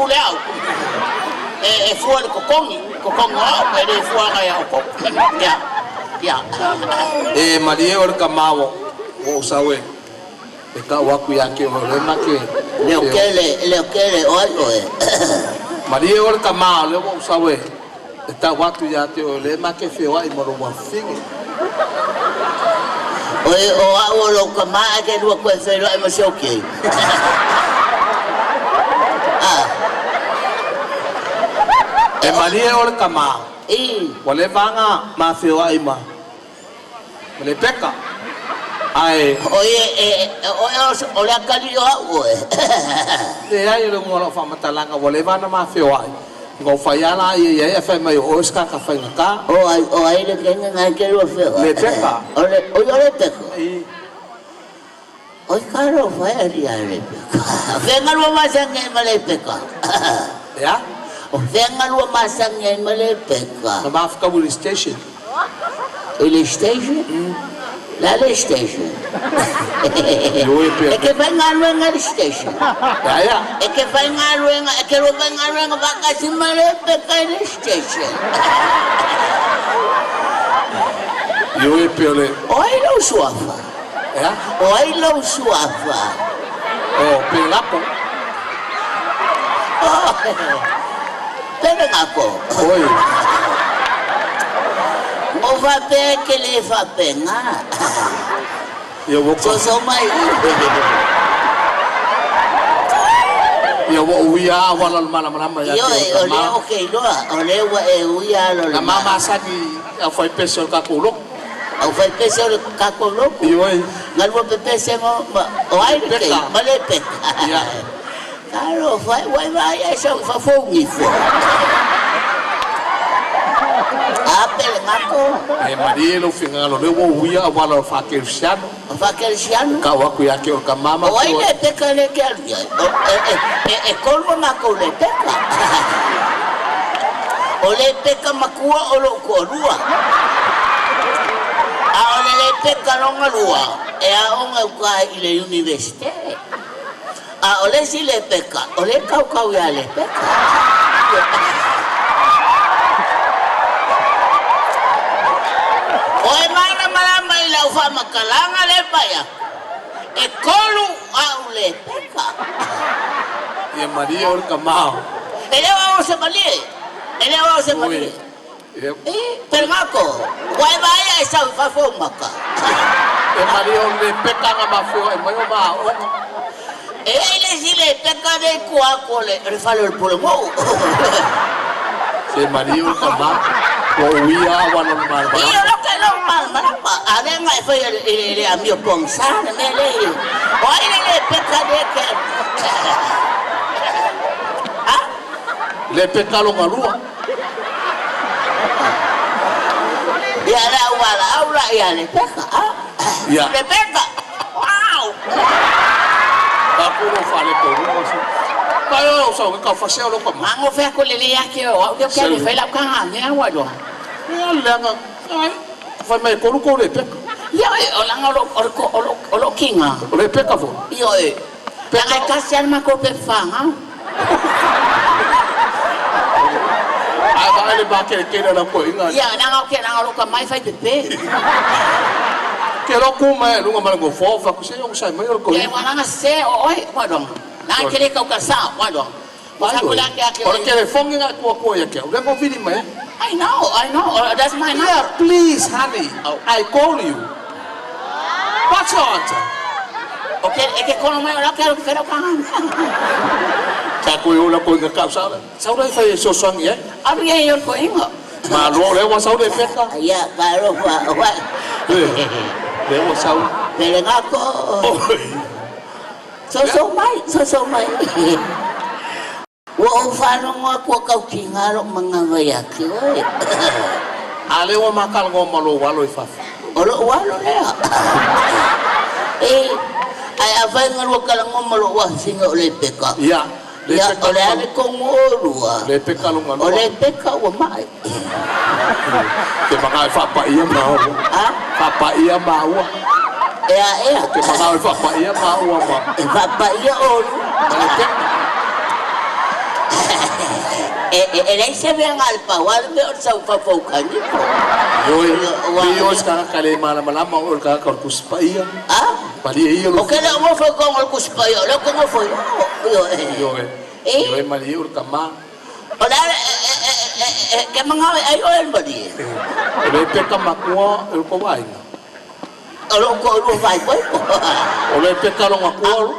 pule au. E fua i le totogi, totogi o au, e le fua agai ia outou. Ia, ia. E malie o le kamā ua ou sau e tau atu ia te oe, o lea ma te Leokele, Leokele, o ai oe? Malie o le kamā o lea ua ou sau e tau atu ia te oe, o lea ma te feoai ma lou afafine. Oi, o au o lou kamā ae te lua toe feiloai ma si ou kei. Ah. E malie o le kamā. Ua leva ona ma feoai ma Lepeka. Ae. Oi, e, o le atalii o au oe. Leai, o le uiga o lau faamatalaga, ua leva ona ma feoai. Ona ou fai lava laia i ai, ae fai mai o oe o se tagata faigata. O ai, o ai le kenge ngai ke lua feoai? Lepeka. O le, oi, o Lepeka. Oi, talofa e alii a Lepeka. O fea galua masani ai ma Lepeka? Ea? O fea galua masani ai ma Lepeka? Na mafutaui i le station. I le station? Le a le station? Ioe pea. E ke faigaluega i le station. Ea ea. E ke faigaluega, e ke lua faigaluega faatasi ma Lepeka i le station. Ioe pea o le. O ai lou suafa? Ea? O ai lou suafa? O Pelapo. Pelegako. Oi. O faapea e te le faapena. Ia ua Soso mai. Ia ua ou uia lava auala o le malamalama ia te oe Ioe, o lea tama. ou te iloa, o lea ua e uia ala o le Na malamalama. mamasani au fai pese o le tatou lotu. Au fai pese o le tatou lotu. Ioe. Galua pepese ma, ma, o ai le kei, Peka. ma le peka. Ia. Talofa e, ua e vaai ae sau i fafo ou nifo. A pele gako. E malie lou finagalo, o lea ua ou uia auala o le faakerisiano. O faakerisiano. Tau atu ia te oe tama ma O ai te le peka le ke alu i ai? O, e, e, e, e tolu a matou le peka. O le peka matua o lou toalua. A o le le peka lona lua, e aoga i uta i le Universite. A o le isi Lepeka, o lea e kaukau iā Lepeka. O e malamalama i lau faamatalaga lea e pai atu, e tolu au Lepeka. Ia malie oe le tama. E le o au o se malie, e le o au o se malie. Oi. E, Pelegako, ua e vaai ae sau i fafo ou maka. E malie o le peka na mafeoai mai o maaoga. E i ai le isi Lepeka lea i tua atu o le fale o le Pulenuu. Se malie o le tama, ua ou uia auala o le I, malamalama. o lea ou te iloa ua malamalama. A lea na e faia i le amio pogisa le mea lea i. O ai le Lepeka lea e te alu? A? Lepeka lona lua. Ia le au valaau la ia Lepeka, a? Ia. Lepeka! Wow! Tapu lou faaletonu ma se. Mai oe o sau e tau fasea o lou tama. Mago fea ko le le ake o au lea ke le fai lau kaga mea ua iloa. Ia leaga, ai, fai mai e tolu kou Lepeka. Ia e o langa o lo o lo o lo o lo kinga. O Lepeka foi. Ioe. Langa e tasi lava le matou pepa whangau. Ae vaai le makeletele o lau toeaina. Ia, leaga o ke langa o lou tama e fai pepe. Ke loa tu mai ai luga ma le nofoa, fai atu, Se i onosai mai o le Ia, toeaina. ua langa sese o oe, ua iloa. Langa e te le tautala ua iloa. Ua Ai fai oe, ake ake o le oe. telefoni na e tua ia te au, lea na vili mai ai. I know, I know. That's my Yeah, number. please honey, Oh. I call you. What's your answer? O ke, e ke kono mai o lau ke alu ke fai lau kaga. Sa koe o lau toeaina kau sa sau la e fai e fesoasoani ai. Alu ia i o le toeaina. Malo o lea ua sau Lepeka. Ia, talofa, oe. Lea ua sau. Pelegako. Oi. Soso mai, soso mai. Ua ou faalogo atu ua tautiga lou manava ia te oe. A lea ua ma talanoa ma lou alo i fafo. O lou alo lea. E, ae afai na lua talanoa ma lou afafine o Lepeka. Ia, Ia, Lepeka o le a lona le tonu o oulua? Lepeka lona O lua. Lepeka ua mai. Te manao e faapaia maua. A? Faapaia maua. E a ea? Te manao e faapaia maua ma. E faapaia oulua. Ma Lepeka. E leai se mea na o le pau lava le mea o le sau i fafo o uka nifo. Ioe, pei o se tagata le malamalama oe o le tagata o le Tusi Paia. A? Malie ia Ou te le o nofo i totonu o le Tusi Paia, o lea ou te nofo i o. Ioe. Ioe. Ioe, malie o le tama. O le a le, e te manao e ai oe i le malie? O le peka matua e lo tou aiga. O lou toalua faaipoipo. O le peka lona tua,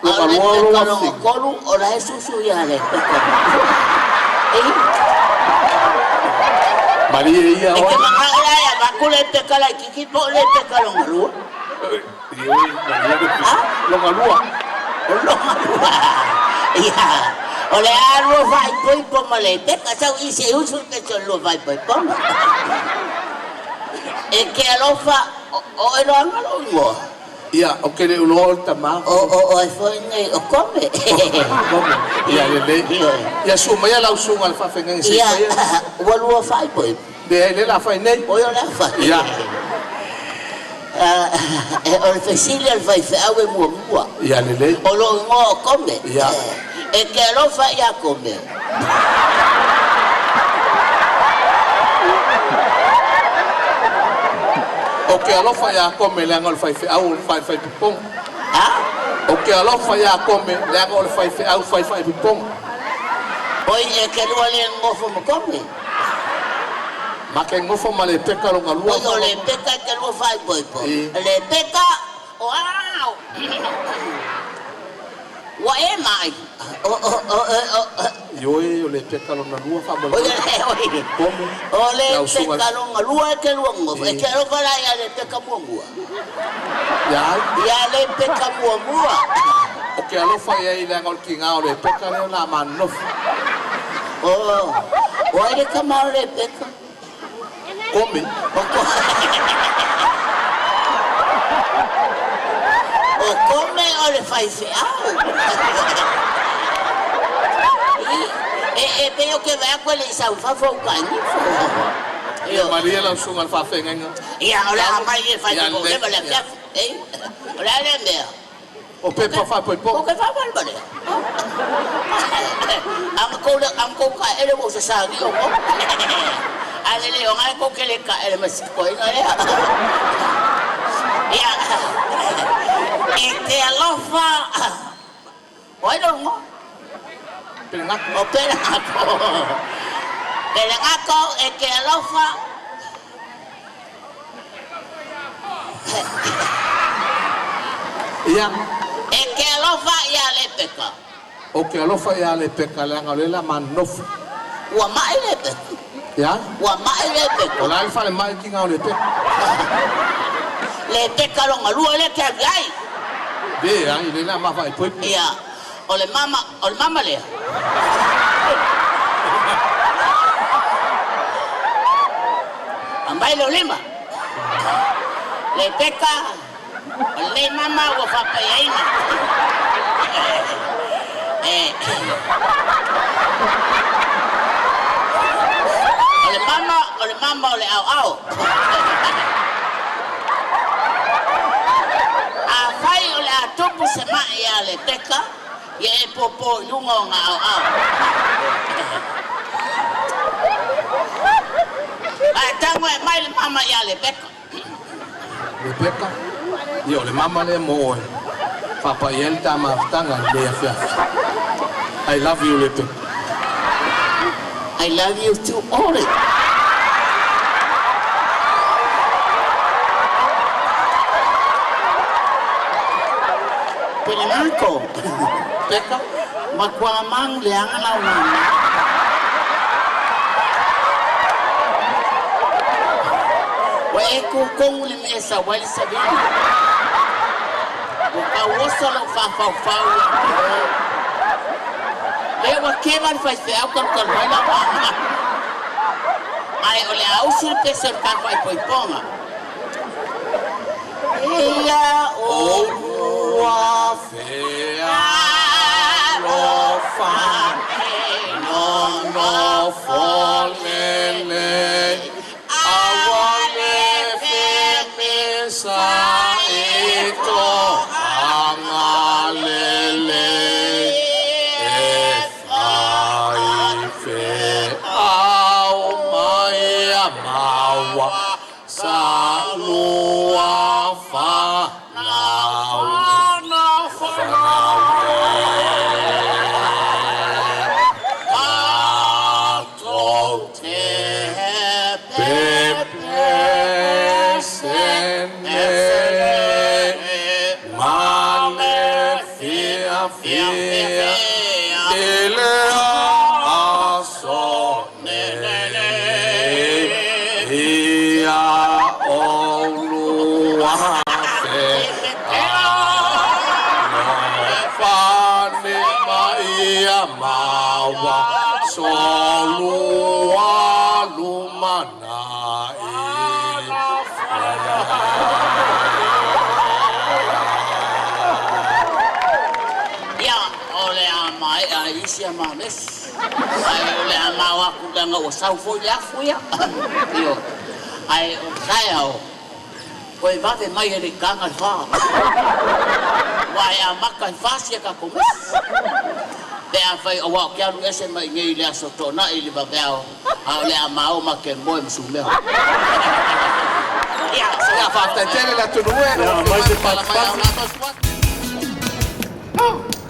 lona lua, lona fili. Tolu, o la e susu ia Lepeka. Malie ia E te manao la e avatu Lepeka laitiiti po o Lepeka lona lua? Ioe, malie le lona lua. O lona lua. Ia, o le a lua faaipoipo ma Lepeka, sau i se usu le pese o le lua faaipoipoga. E te alofa, o oe loaga lou igoa? Ia, ou te le iloa o le tama. O ai foi nei, o Kome. Kome, ia lelei. Ia susu maia lau susuga i le faafeagaiga se i faia. Ia, ua lua faaipoipo. Leai, lea o le a fai nei. Oi, o le a fai. Ia. O le fesili a le faifeau e muamua. Ia lelei. O lou igoa o Kome. Ia. E te alofa ia Kome. Ou te alofa ia Kome leaga o le faifeau o le faifaipopoga. A? Ou te alofa ia Kome leaga o le faifeau faifaipopoga. Oi, e te lua le nofo ma Kome. Ma ke nofo ma Lepeka lona lua. Oi, o Lepeka e te lua faaipoipo. Lepeka, o ao. Ua e mai. O, o, o, o, o. Ioe, o Lepeka lona lua faamolemole. Oi, Kome. O Lepeka lona lua e te lua nofo. E te alofa la ia Lepeka muamua. Ia ai? Ia Lepeka muamua. O ke alofa i ai leaga o le tiga o Lepeka lea o le a ma nofo. O, o ai le tama o Lepeka? Kome. O Kome o le faifeau. E pei o ke vaai atu e le i sau i fafo o uka nifo. Ia malie lau susuga i le faafeagaiga. Ia, o le a aumai e fai i leva le afiafi. O le a lea mea? O pepa faaipoipoga. O ke faamalemale. A na kou kaele ua ou sasagi o kou. A lelei o ngae kou ke le kaele ma sikoina lea. Ia, e te alofa. O ai lou igoa? Pelegako. O Pelegako. Pelegako e te alofa. Ia. E te alofa ia Lepeka. Ou te alofa ia Lepeka leaga o lea o le a ma nonofo. Ua mai Lepeka. Ia? Ua mai Lepeka. O le a le falemai le tiga o Lepeka? Lepeka lona lua lea te alu i ai. Leai, lea o le a ma faaipoipo. Ia, o le mama, o le mama lea. Aumai lou lima. Lepeka, o lenei mama ua faapaiaina. O le mama, o le mama o le aoao. Afai o le a tupu se mai ia Lepeka, ia e popo i luga o ona aoao. Ae tago e aumai le mama ia Lepeka. Lepeka, ia o le mama lea mo oe. Faapai ai le ta mafutaga i lenei afiafi. I love you Lepeka. I love you too Ore. Pelegako. Peka. Matua mang leaga lau mama. Ua e kukonu le mea e sau ai le savili. Ua tauoso lou fafaufau ia te oe. Lea ua keva le faifeau talutalua ai lau mama. Ae o le a usu le pese o le ta faaipoipoga. Eia Oulua fealofa nonofo lelei aua le femesa i toaga lelei e fai feau. ua solua lumanai. Ia, o le a maea ai isi a ma mesi. Ae o le a mao aku leaga ua sau foi le afu ia. Ioe. Ae o le taeao, toe vave mai e le i taga le fa. Aua e amata i le fa si a tatou mesi. Pe afai aua ou te alu ese mai i inei i le Aso Toonai i le vaveao, a o le a mao ma te moe ma sumeo. Ia, Ia, faafetai tele le atunuu e, lau Ia, Afioga aumai i se le pala mai patupatu. ao la